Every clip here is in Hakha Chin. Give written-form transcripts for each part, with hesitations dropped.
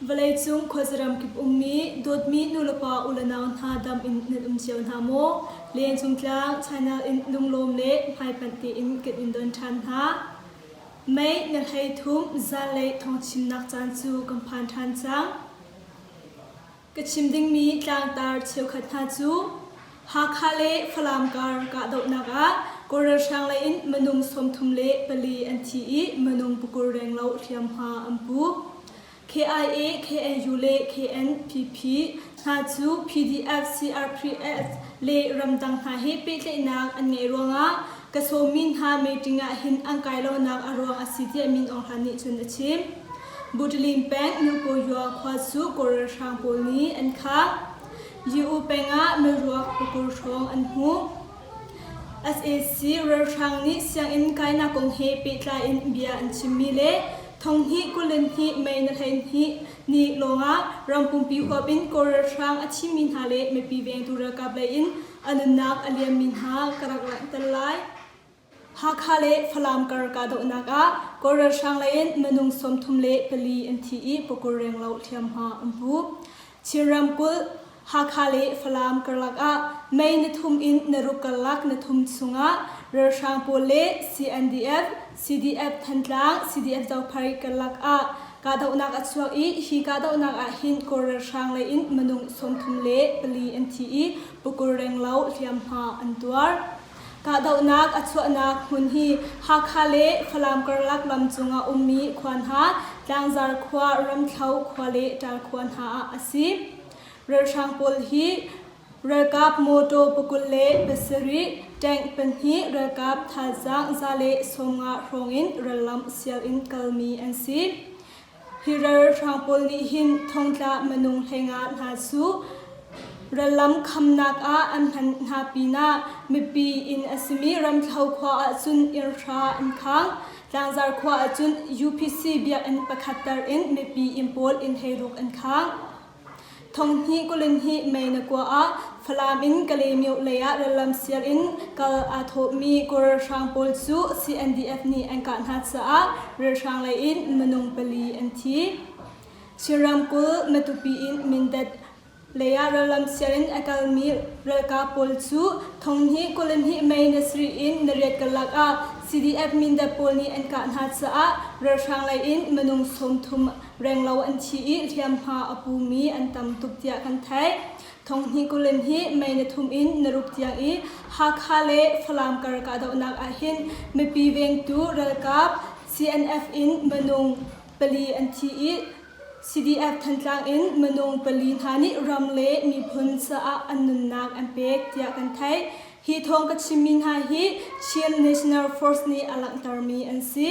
Vawleicung khuazaram kip ummi dawtmi nulepa ulenau hna dam in nan um cio hna maw? Lengcung tlang channel in lunglawm le hmaipanh tein kan in don ṭhan hna. Mei na 13 zanlei thawngchimnak caan cu kan phan ṭhan cang. Ka chim dingmi tlangtar cheukhat hna cu Hakha le Falam kar kahdohnak ah Kawl ralhrang lei in minung 34 an thi i minung pakul renglo hliamhma an pu. KIA, KNU le KNPP hna cu PDF, CRPS le ramdang hna he pehtlaihnak an ngeih ruangah ka sawmmi hna meeting ah hin an kai lonak a ruang a si tiah Min Aung Hlaing nih cun a chim. Butalin peng Nukoyua khua cu Kawl ralhrang pawl nih an khak. Yu peng ah miruak pakur hrawng an hmuh. Sac ralhrang nih sianginn kainak kong he pehtlai in bia an chimmi le thonghnih 22 May na 12 ni lawngah ram pumpi huap in Kawl ralhrang a thimmi hna le mipi vengtu ralkap lei in a nunnak a liammi hna ka rak langhter lai. Hakha le Falam kar kahdohnak ah Kawl ralhrang lei in minung 34 an thi i pakur renglo hliamhma an pu. Chin ramkulh Hakha le Falam karlak ah May ni thum in ni ruk karlak ni thum chungah ralhrang pawl le CNDF, CDF Thantlang, CDF Zophei karlak ah kahdohnak a chuak i hi kahdohnak ah hin Kawl ralhrang lei in minung 34 an thi i pakur renglo hliamhma an tuar. Kahdohnak a chuahnak hmun hi Hakha le Falam karlak lam cungah ummi khua hna Tlangzar khua, Ramthlo khua le Ṭal khua hna ah a si. Ralhrang pawl hi ralkap mawṭaw 27, tank pahnih, ralkap thazaang 150 hrawng in rallam sial in kalmi an si. Hi ralhrang pawl nih hin thongtla minung 15 hna cu rallam khamnak ah an hman hna pinah mipi inn a simi Ramthlo khua ahcun innhra an khang. Tlangzar khua ahcun UPC biakinn pakhat tar in mipi inn pawl inn 16 an khang. Thonghnih 22 May na kua ah Falam in Kalaymyo lei ah rallam sial in kal aa thawhmi Kawl ralhrang pawl cu CNDF nih an kah hna caah ralhrang lei in minung pali an thi. Chin ramkulh Matupi in Mindat lei ah rallam sial in a kalmi ralkap pawl cu thonghnih 22 May ni sarih in ni riat karlak ah CDF Mindat pawl nih an kah hna caah ralhrang lei in minung 30 renglo an thi i hliamhma a pumi an tam tuk tiah kan theih. Thonghnih kulin hi May ni thum in ni ruk tiang i Hakha le Falam kar kahdohnak ahhin mipi vengtu ralkap CNF in minung pali an thi i CDF Thantlang in minung pali hna nih ram le miphun caah an nunnak an pek tiah kan theih. Hi thawng ka chimmi hna hi Chin National Force nih a langhtermi an si.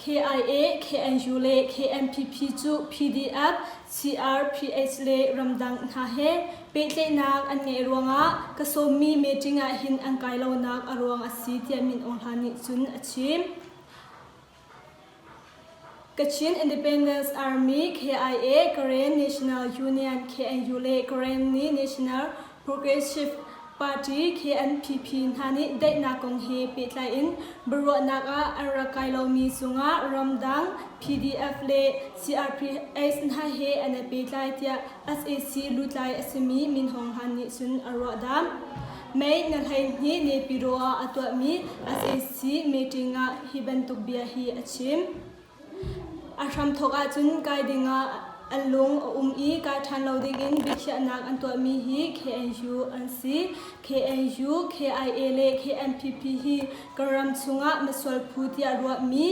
KIA, KNU le KNPP cu PDF, CRPH le ramdang hna he pehtlaihnak an ngeih ruangah ka sawmmi meeting ah hin an kai lonak a ruang a si tiah Min Aung Hlaing nih cun a chim. Kachin Independence Army, KIA, Karen National Union, KNU le Karenni National Progressive Party KNPP hna nih daihnak kong he pehtlai in biaruahnak ah an rak kai lomi cungah ramdang PDF le CRPH hna he an i pehtlai tiah sac lutlai a simi Min Aung Hlaing nih cun a ruahdamh. May ni 12 Naypyidaw ah a tuahmi sac meeting ah hi bantuk bia hi a chim. A hramthawk ahcun kai dingah an lung a um i kai ṭhan lo dingin biakhiahnak an tuahmi hi KNU an si. KNU, KIA le KNPP hi kan ram chungah misual phu tiah ruahmi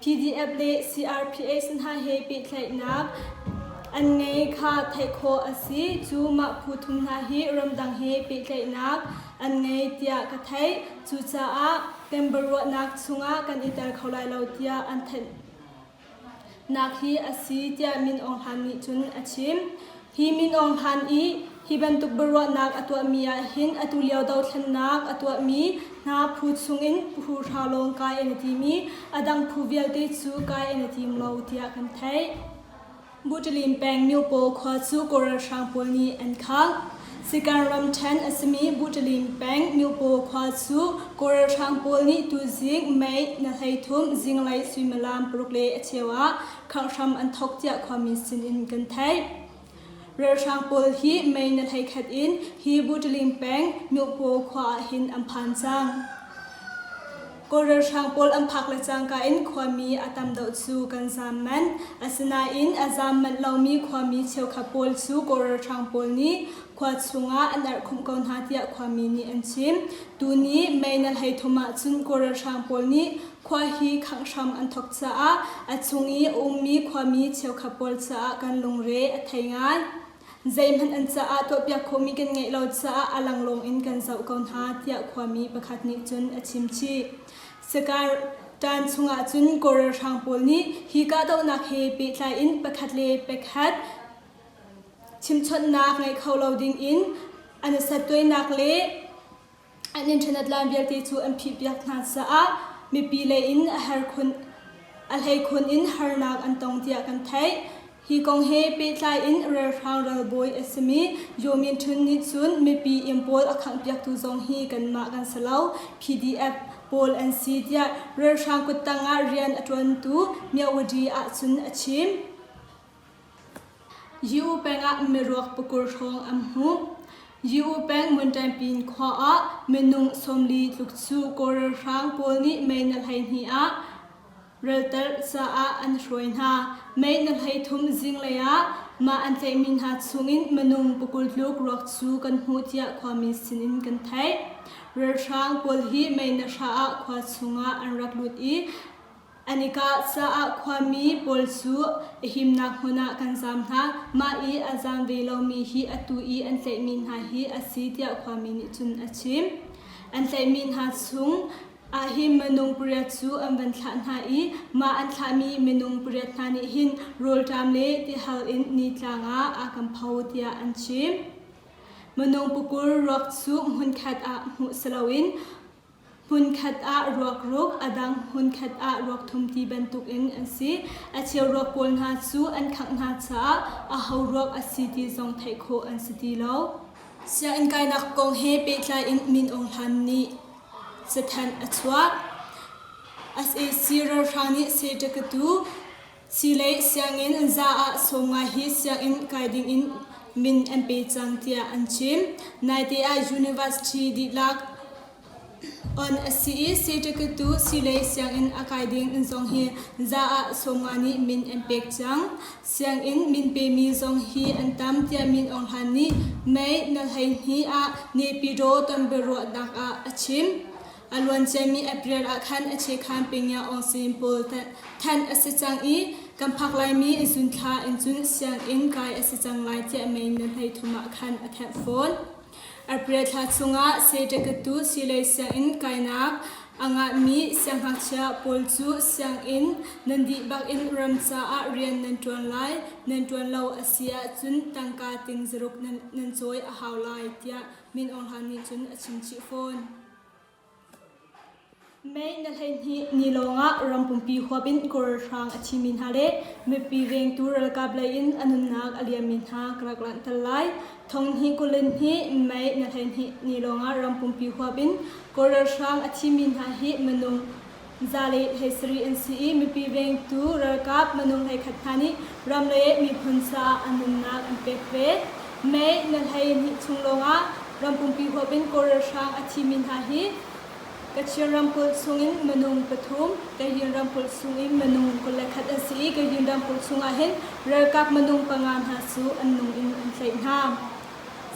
PDF le CRPH hna he pehtlaihnak an ngei kha theih khawh a si. Cu mah phu thum hna hi ramdang he pehtlaihnak an ngei tiah ka theih. Cucaah kan biaruahnak chungah kan i tel kho lai lo tiah an thanhnak hi a si tiah Min Aung Hlaing nih cun a chim. Hi Min Aung Hlaing i hi bantuk biaruahnak a tuahmi ah hin atu lio dothlennak a tuahmi hna phu chungin phu hra lawng kai an i tim i a dang phu vialte cu kai an i tim lo tiah kan theih. Buṭilin peng Myopaw khua cu Kawl ralhrang pawl nih an khangh. Sikan ramṭhen a simi Buṭalim peng Myopaw khua cu Kawl ralhrang pawl nih tuzing May na 13 zinglei suimilam paruk le a cheu ah khangh hram an thawk tiah khuami sinin kan theih. Ralhrang pawl hi May na 11 in hi Buṭalim peng Myopaw khua ah hin an phan cang. Kawl ralhrang pawl an phak le cangka in khuami a tam deuh cu kan zaam manh. Asinain a zaam manh lomi khuami cheukhat pawl cu Kawl ralhrang pawl nih khua chungah an erhkhumh ko hna tiah khuami nih an chim. Tuni May na 13 ahcun Kawl ralhrang pawl nih khua hi khangh hram an thawk caah a chung i a ummi khuami cheukhat pawl caah kan lungre a thei ngai. Zeihmanh an caah tuahpiak khawhmi kan ngeih lo caah a langlawng in kan zoh ko hna tiah khuami pakhat nih cun a chim chih. Sakar ṭan chungah cun Kawl ralhrang pawl nih hi kahdohnak he pehtlai in pakhat le pakhat chimchawnhnak ngei kho lo dingin an i sattuainak le An internet line vialte cu an phihpiak hna caah mipi lei in a herkhun a hleikhun in harnak an tong tiah kan theih. Hi kong he pehtlai in ralhrang ralbawi a simi Yaw Min Htun nih cun mipi inn pawl a khanghpiaktu zong hi kanmah kan si lo, PDF pawl an si tiah ralhrang kuttang ah rian a ṭuantu Myawaddy ahcun a chim. Yu peng ah miruak pakur hrawng an hmuh. Yu peng Munṭainpin khua ah minung 40 tluk cu Kawl ralhrang pawl nih mei na 12 ah ralterh caah an hruai hna. Mei na 33 zinglei ah mah an tlaihmi hna chungin minung pakul tluk ruak cu kan hmuh tiah khuami sinin kan theih. Ralhrang pawl hi mei na hra ah khua chungah an rak lut i An i kah caah khuami pawl cu a himnak hmun ah kan zaam hna. Mah i a zaam ve lomi hi atu i an tlaihmi hna hi a si tiah khuami nih cun a chim. An tlaihmi hna chung ah hin minung pariat cu an van thlah hna i mah an thlahmi minung pariat hna nih hin rawlṭam le tihal in nitlang ah a kan pho tiah an chim. Minung pakur ruak cu hmunkhat ah hmuh si loin Hmunkhat ah ruak ruk, a dang hmunkhat ah ruak thum ti bantukin an si. A cheu ruak pawl hna cu an khangh hna caah aho ruak a si ti zong theih khawh an si ti lo. Sianginn kainak kong he pehtlai in Min Aung Hlaing nih cathanh a chuah. Sac ralhrang nih Seṭakatu Silei sianginn za ah 90 hi sianginn kai dingin min an pe cang tiah an chim. Naite ah university dihlak on a si i certificate silei sianginn a kai ding zong hi za ah 50 nih min an pek cang. Sianginn min pemi zong hi an tam tiah Min Aung Hlaing nih May na 12 ah Naypyidaw tonbiaruahnak ah a chim. A luanciami April ah khan a chekhan Pingya Aung Sein pawl thanh a si cang i kan phak laimi zun thla in cun sianginn kai a si cang lai tiah May ni 33 ah khan a thanh fawn. April thla chungah Seṭakatu silei sianginn kainak a ngahmi siangngakchia pawl cu sianginn nan dih bakin ram caah rian nan ṭuan lai, nan ṭuan lo a si ahcun tangka ting zaruk nan cawi a hau lai tiah Min Aung Hlaing nih cun a chim chih fawn. May na 12 ni lawngah ram pumpi huap in kawlhrang a thimi hna le mipi vengtu ralkap lei in a nunnak a liammi hna ka rak langhter lai. Thong hnih kulin hi May na 12 ni lawngah ram pumpi huap in kawlhrang a thimi hna hi minung 170 an si i mipi vengtu ralkap minung 11 hna nih ram le miphun caah an nunnak an pek ve. May na 12 chung lawngah ram pumpi huap in kawlhrang a thimi hna hi Kachin ramkulh chungin minung pathum, Kayin ramkulh chungin minung 21 an si i Kayin ramkulh chungah hin ralkap minung panga hna cu an nung in an tlaih hna.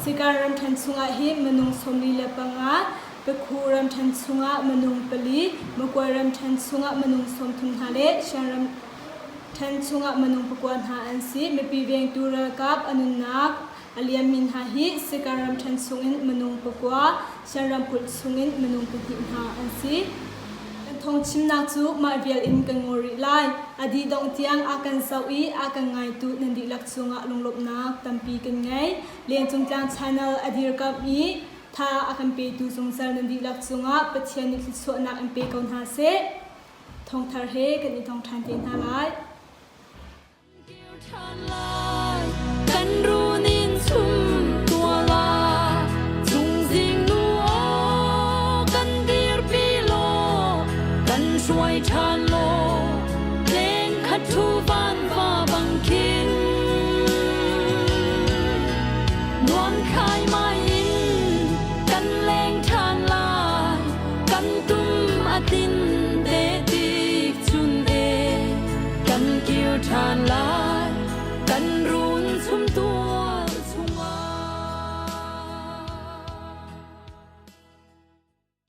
Sikan ramṭhen chungah hin minung 45, Pakhu ramṭhen chungah minung pali, Makuai ramṭhen chungah minung 30 hna le Shan ramṭhen chungah minung pakua hna an si. Mipi vengtu ralkap a nunnak A liammi hna hi Sikan ramṭhen chungin minung pakua, Shan ramkulh chungin minung pahnih hna an si. Kan thawngchimnak cu mah vial in kan ngol rih lai. A dih dongh tiang a kan zoh i a kan ngaitu nan dihlak cungah lunglawmhnak tampi kan ngei. Lengcung Tlang Channel a dirkamh i tha a kan petu zungzal nan dihlak cungah Pathian nih thluachuahnak in pe ko hna seh. Thawngthar he kan i tong ṭhan te hna lai. Kan runin chum tua lai. kai ṭhan.